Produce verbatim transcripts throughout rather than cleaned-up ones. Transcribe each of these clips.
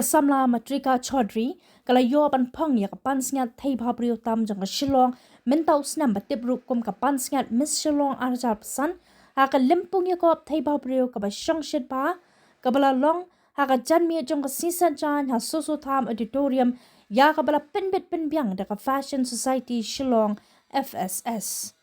Samla Matrika Chaudhary ka la ïoh ban phong ïa ka pansngiat thei bhabriew tam jong ka Shillong mynta u snem ba tip ruh kum ka pansngiat Miss Shillong ar hajar arphew san ha ka lympung ïakop thei bhabriew kaba shongshit bha kaba la long ha ka janmiet jong ka sngi Saitjaiñ ha Soso Tham Auditorium, ïa kaba la pynbit pynbiang da ka Fashion Society Shillong, F S S.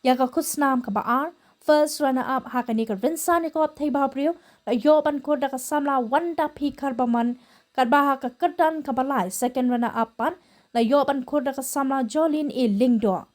Ïa ka khusnam kaba ar, first runner up ha kane ka rynsan ïakop thei bhabriew, la ïoh ban khur da ka samla Wanda P Kharbaman, katba ha ka kyrdan kaba lai, second runner up pat la ïoh ban khur da ka samla Jolin A Lyngdoh.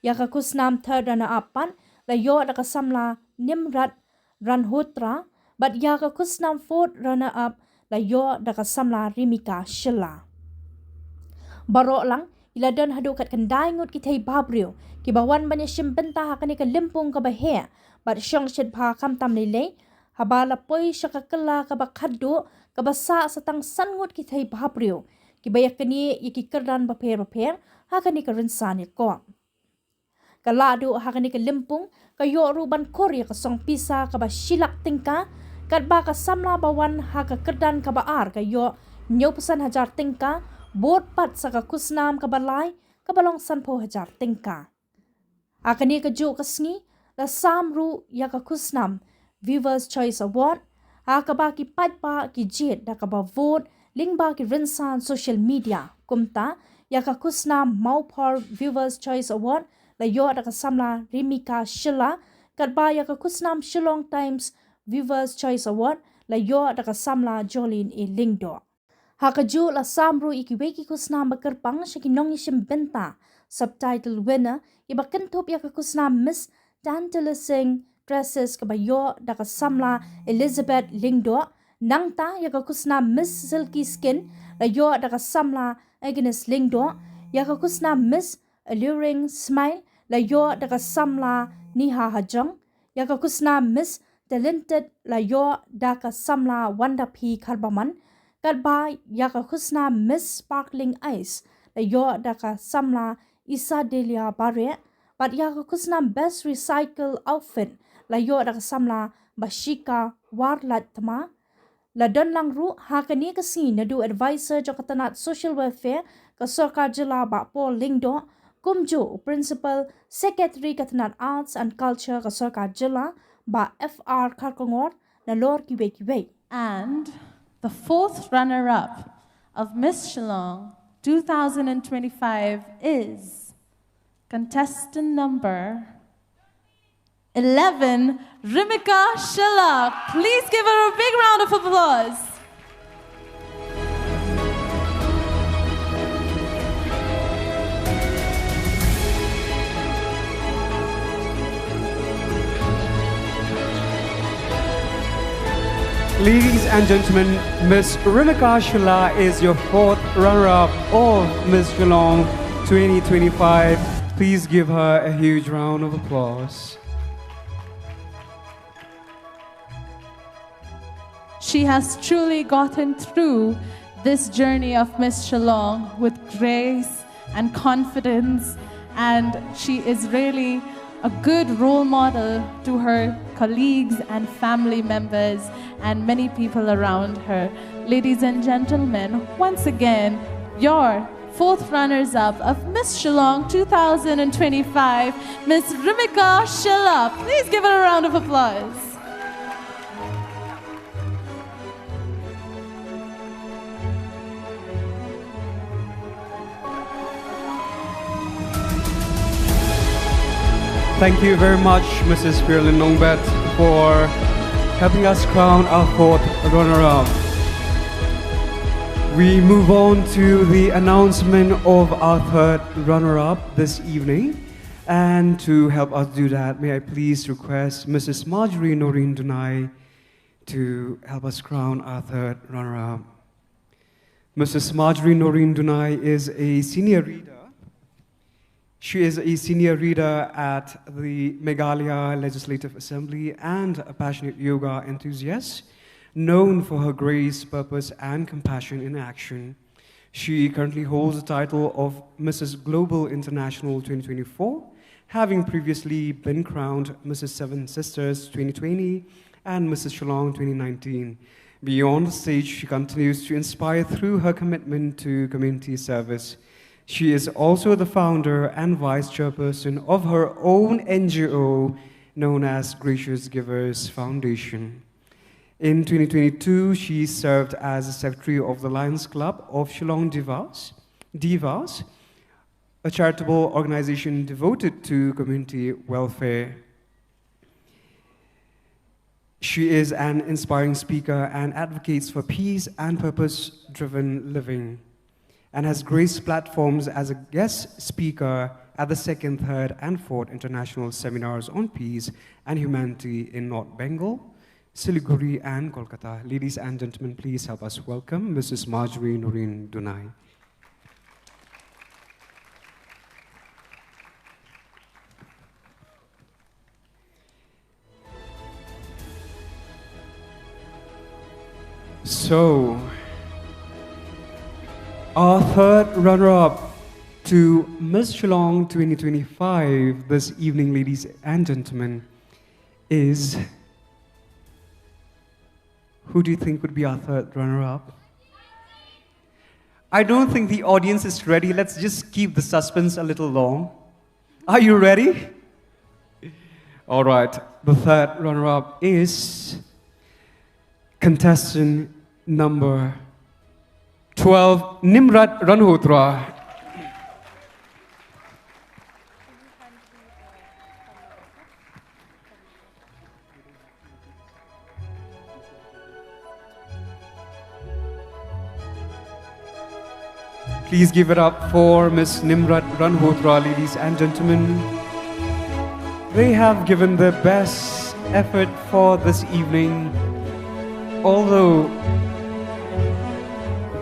Ïa ka khusnam third runner up pat la ïoh da ka samla Nimrat Ranhotra, bad ïa ka khusnam fourth runner up la ïoh da ka samla Rimika Shylla. Baroh lang i la don haduh khatkhyndai ngut ki thei bhabriew kiba wan ban ïashim bynta ha kane ka lympung kaba heh bad shongshit bha khamtam lei lei, haba la poi sha ka kylla kaba khatduh kaba sah sa tang san ngut ki thei bhabriew kiba ïaknieh ïa ki kyrdan bapher bapher ha kane ka rynsan ïakop. Ka lahduh ha kane ka lympung ka ïoh ruh ban khur ïa ka song pisa kaba shi lak tyngka, katba ka samla ba wan ha ka kyrdan kaba ar ka ïoh hynñiewphew san hajar tyngka, bud pat sa ka khusnam kaba lai kaba long sanphew hajar tyngka. Ha kane kajuh ka sngi la sam ruh ïa ka khusnam Viewers Choice Award, ha kaba ki paidbah ki jied da kaba vote lyngba ki rynsan social media. Kumta ïa ka khusnam Mawphor Viewers Choice Award la ïoh da ka samla Rimika Shylla, katba ïa ka khusnam Shillong Times Viewers Choice Award la ïoh da ka samla Jolin A Lyngdoh. Ha kajuh la sam ruh ïa kiwei ki khusnam ba kyrpang sha ki nongïashim bynta, subtitle winner, kiba kynthup ïa ka khusnam Miss Tantalizing Dresses kaba ïoh da ka samla Elizabeth Lyngdoh, nangta ïa ka khusnam Miss Silky Skin la ïoh da ka samla Agnes Lyngdoh, ïa ka khusnam Miss Alluring Smile la ïoh da ka samla Neha Hajong, ïa ka khusnam Miss Talented la ïoh da ka samla Wanda P Kharbaman, katba ïa ka khusnam Miss Sparkling Eyes la ïoh da ka samla Isadelia Bareh, bad ïa ka khusnam Best Recycle Outfit la ïoh da ka samla Bashika Warlait Tma. La don lang ruh ha kane ka sngi naduh Advisor jong ka tnat Social Welfare ka Sorkar Jylla Bah Paul Lyngdoh, kumjuh u Principal Secretary ka tnat Arts and Culture ka Sorkar Jylla Bah F R Kharkongor, nalor kiwei kiwei. And the fourth runner-up of Miss Shillong two thousand and twenty-five is contestant number eleven, Rimika Shylla. Please give her a big round of applause. Ladies and gentlemen, Miss Rimika Shylla is your fourth runner-up of Miss Shillong twenty twenty-five. Please give her a huge round of applause. She has truly gotten through this journey of Miss Shillong with grace and confidence, and she is really a good role model to her colleagues and family members and many people around her. Ladies and gentlemen, once again, your fourth runners-up of Miss Shillong two thousand and twenty-five, Miss Rimika Shylla. Please give her a round of applause. Thank you very much, Missus Pierlin Nongbet, for helping us crown our fourth runner-up. We move on to the announcement of our third runner-up this evening. And to help us do that, may I please request Missus Marjorie Noreen Dunai to help us crown our third runner-up. Missus Marjorie Noreen Dunai is a senior reader. She is a senior reader at the Meghalaya Legislative Assembly and a passionate yoga enthusiast, known for her grace, purpose, and compassion in action. She currently holds the title of Missus Global International twenty twenty-four, having previously been crowned Missus Seven Sisters twenty twenty and Missus Shillong twenty nineteen. Beyond the stage, she continues to inspire through her commitment to community service. She is also the founder and vice chairperson of her own N G O known as Gracious Givers Foundation. In twenty twenty-two, she served as the secretary of the Lions Club of Shillong Divas, Divas, a charitable organization devoted to community welfare. She is an inspiring speaker and advocates for peace and purpose driven living, and has graced platforms as a guest speaker at the second, third, and fourth international seminars on peace and humanity in North Bengal, Siliguri, and Kolkata. Ladies and gentlemen, please help us welcome Missus Marjorie Noreen Dunai. So, our third runner up to Miss Shillong twenty twenty-five this evening, ladies and gentlemen, is, who do you think would be our third runner up? I don't think the audience is ready. Let's just keep the suspense a little long. Are you ready? All right. The third runner up is contestant number twelve, Nimrat Ranhotra. Please give it up for Miss Nimrat Ranhotra, ladies and gentlemen. They have given their best effort for this evening, although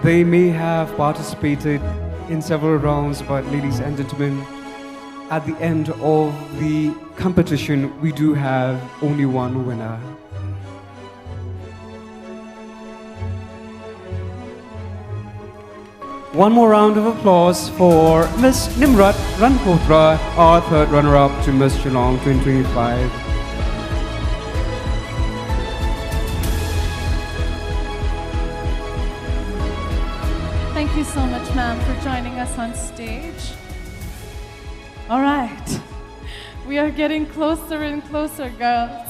they may have participated in several rounds, but ladies and gentlemen, at the end of the competition, we do have only one winner. One more round of applause for Miss Nimrat Ranhotra, our third runner-up to Miss Shillong twenty twenty-five. Thank you so much, ma'am, for joining us on stage. All right. We are getting closer and closer, girls.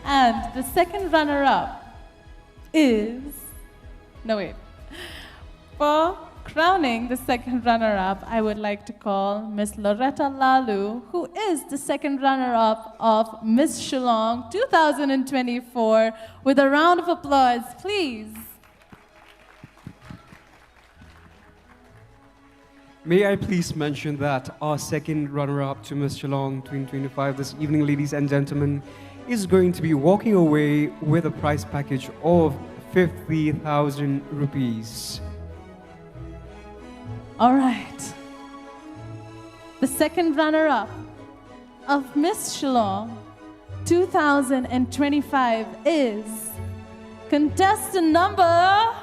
And the second runner-up is, no, wait. For crowning the second runner-up, I would like to call Miss Loretta Lalu, who is the second runner-up of Miss Shillong two thousand twenty-four, with a round of applause, please. May I please mention that our second runner-up to Miss Shillong twenty twenty-five this evening, ladies and gentlemen, is going to be walking away with a prize package of fifty thousand rupees. All right. The second runner-up of Miss Shillong two thousand twenty-five is contestant number.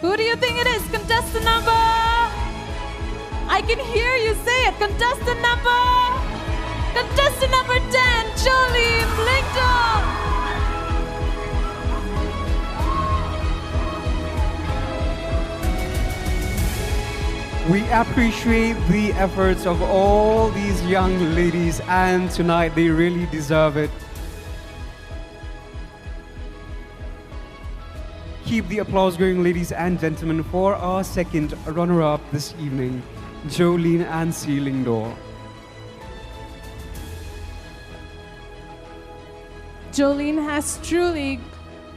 Who do you think it is? Contestant number. I can hear you say it. Contestant number. Contestant number ten, Jolene Lyngdoh. We appreciate the efforts of all these young ladies, and tonight they really deserve it. Keep the applause going, ladies and gentlemen, for our second runner-up this evening, Jolene Ansi Lyngdoh. Jolene has truly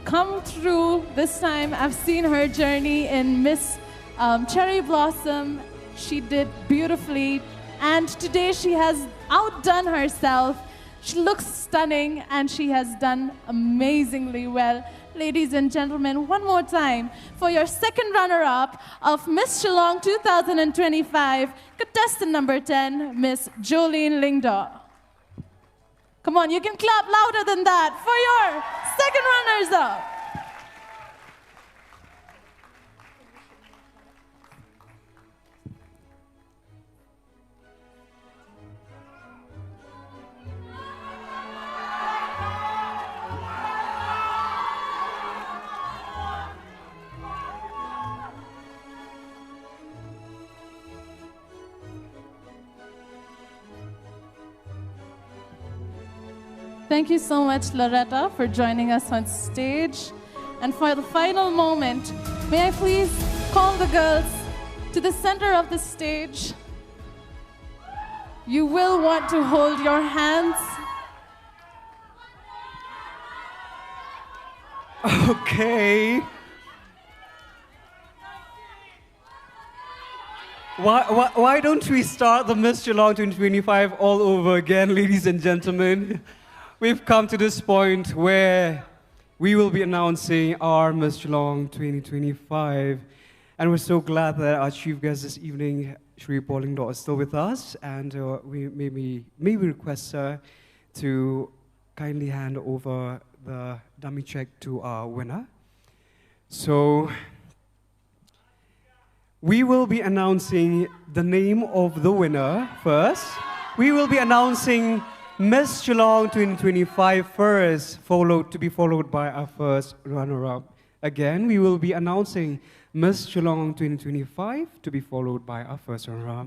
come through this time. I've seen her journey in Miss um, Cherry Blossom. She did beautifully, and today she has outdone herself. She looks stunning and she has done amazingly well. Ladies and gentlemen, one more time for your second runner-up of Miss Shillong two thousand twenty-five, contestant number ten, Miss Jolene Lyngdoh. Come on, you can clap louder than that for your second runners-up. Thank you so much, Loretta, for joining us on stage. And for the final moment, may I please call the girls to the center of the stage. You will want to hold your hands. Okay. Why, why, why don't we start the Miss Shillong twenty twenty-five all over again, ladies and gentlemen? We've come to this point where we will be announcing our Miss Shillong twenty twenty-five. And we're so glad that our chief guest this evening, Shri Paul Lyngdoh, is still with us. And uh, we may, we, may we request her to kindly hand over the dummy check to our winner. So we will be announcing the name of the winner first. We will be announcing Miss Shillong twenty twenty-five first, followed, to be followed by our first runner-up. Again, we will be announcing Miss Shillong twenty twenty-five, to be followed by our first runner-up.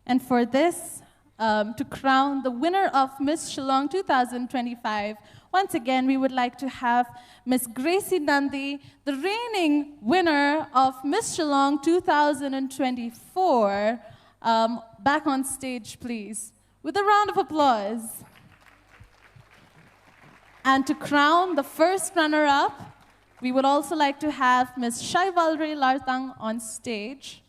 And for this, um, to crown the winner of Miss Shillong two thousand twenty-five, once again, we would like to have Miss Gracie Nandi, the reigning winner of Miss Shillong two thousand twenty-four, um, back on stage, please, with a round of applause. And to crown the first runner-up, we would also like to have Miss Shaivalri Lartang on stage.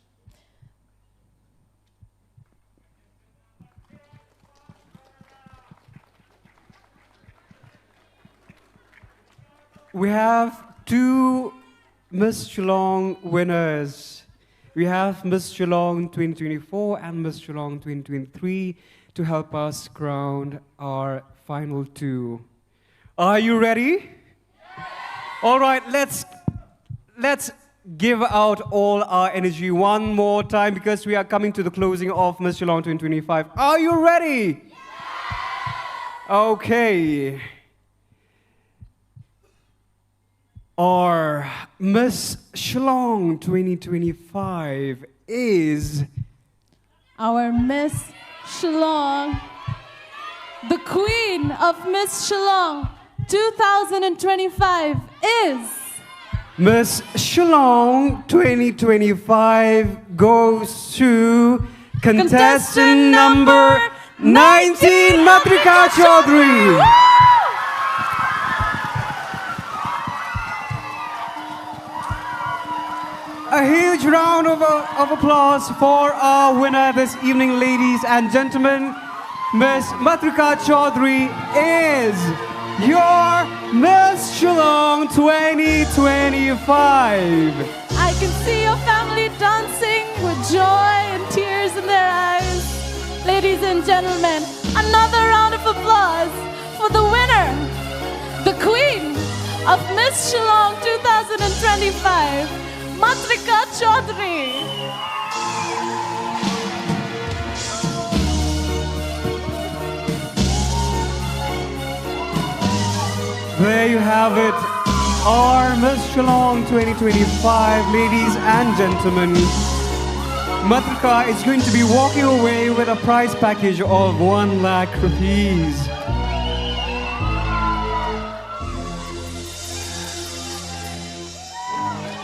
We have two Miss Shillong winners. We have Miss Shillong twenty twenty-four and Miss Shillong twenty twenty-three to help us crown our final two. Are you ready? All right, let's let's give out all our energy one more time because we are coming to the closing of Miss Shillong twenty twenty-five. Are you ready? Okay. Our Miss Shillong twenty twenty-five is Our Miss Shillong, the queen of Miss Shillong two thousand twenty-five is Miss Shillong twenty twenty-five goes to contestant number nineteen, Matrika Chaudhary. A huge round of, of applause for our winner this evening, ladies and gentlemen. Miss Matrika Chaudhary is your Miss Shillong twenty twenty-five. I can see your family dancing with joy and tears in their eyes. Ladies and gentlemen, another round of applause for the winner, the queen of Miss Shillong two thousand twenty-five, Matrika Chaudhary. There you have it, our Miss Shillong twenty twenty-five, ladies and gentlemen. Matrika is going to be walking away with a prize package of one lakh rupees.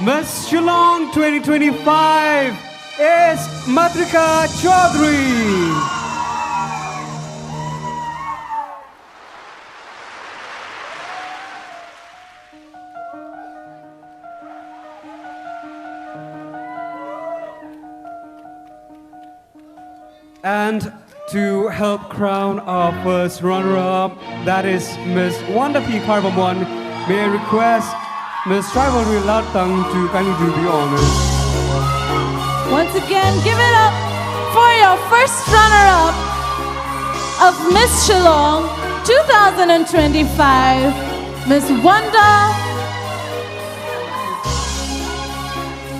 Miss Shillong twenty twenty-five is Matrika Chaudhary. And to help crown our first runner-up, that is Miss Wanda P Kharbamuan, may I request Miss Shaivalri Lartang to kindly do the honors. Once again, give it up for your first runner-up of Miss Shillong two thousand twenty-five, Miss Wanda.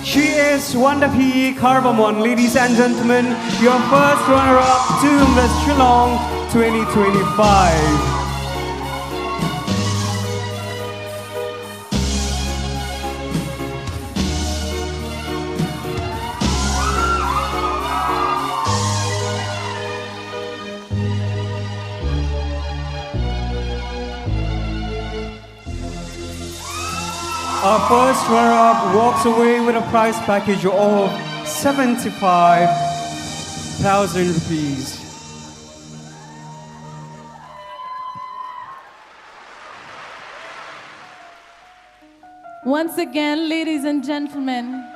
She is Wanda P Kharbamuan, ladies and gentlemen, your first runner-up to Miss Shillong twenty twenty-five. Our first runner-up walks away with a prize package of seventy-five thousand rupees. Once again, ladies and gentlemen,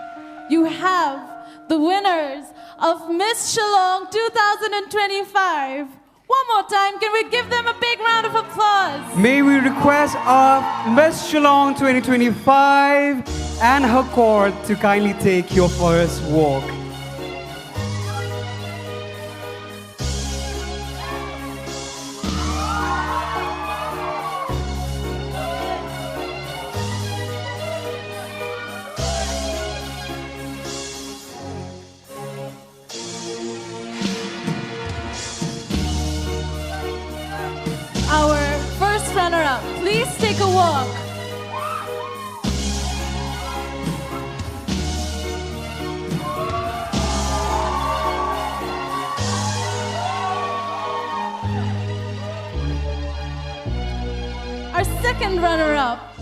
you have the winners of Miss Shillong two thousand twenty-five. One more time, can we give them a big round of applause? May we request our Miss Shillong twenty twenty-five and her court to kindly take your first walk. Our first runner-up, please take a walk. Our second runner-up,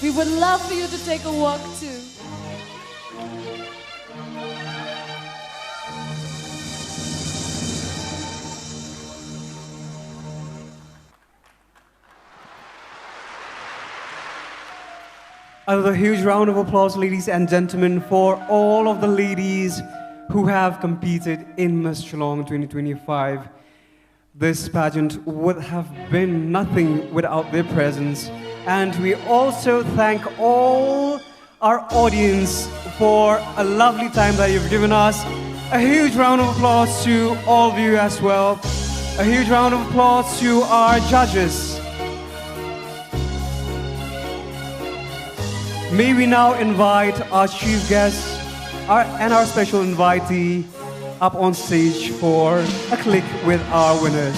we would love for you to take a walk too. Another huge round of applause, ladies and gentlemen, for all of the ladies who have competed in Miss Shillong twenty twenty-five. This pageant would have been nothing without their presence. And we also thank all our audience for a lovely time that you've given us. A huge round of applause to all of you as well. A huge round of applause to our judges. May we now invite our chief guest our, and our special invitee up on stage for a click with our winners.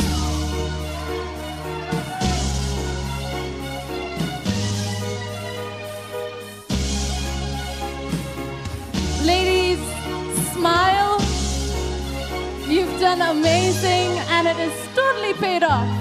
Ladies, smile. You've done amazing and it is totally paid off.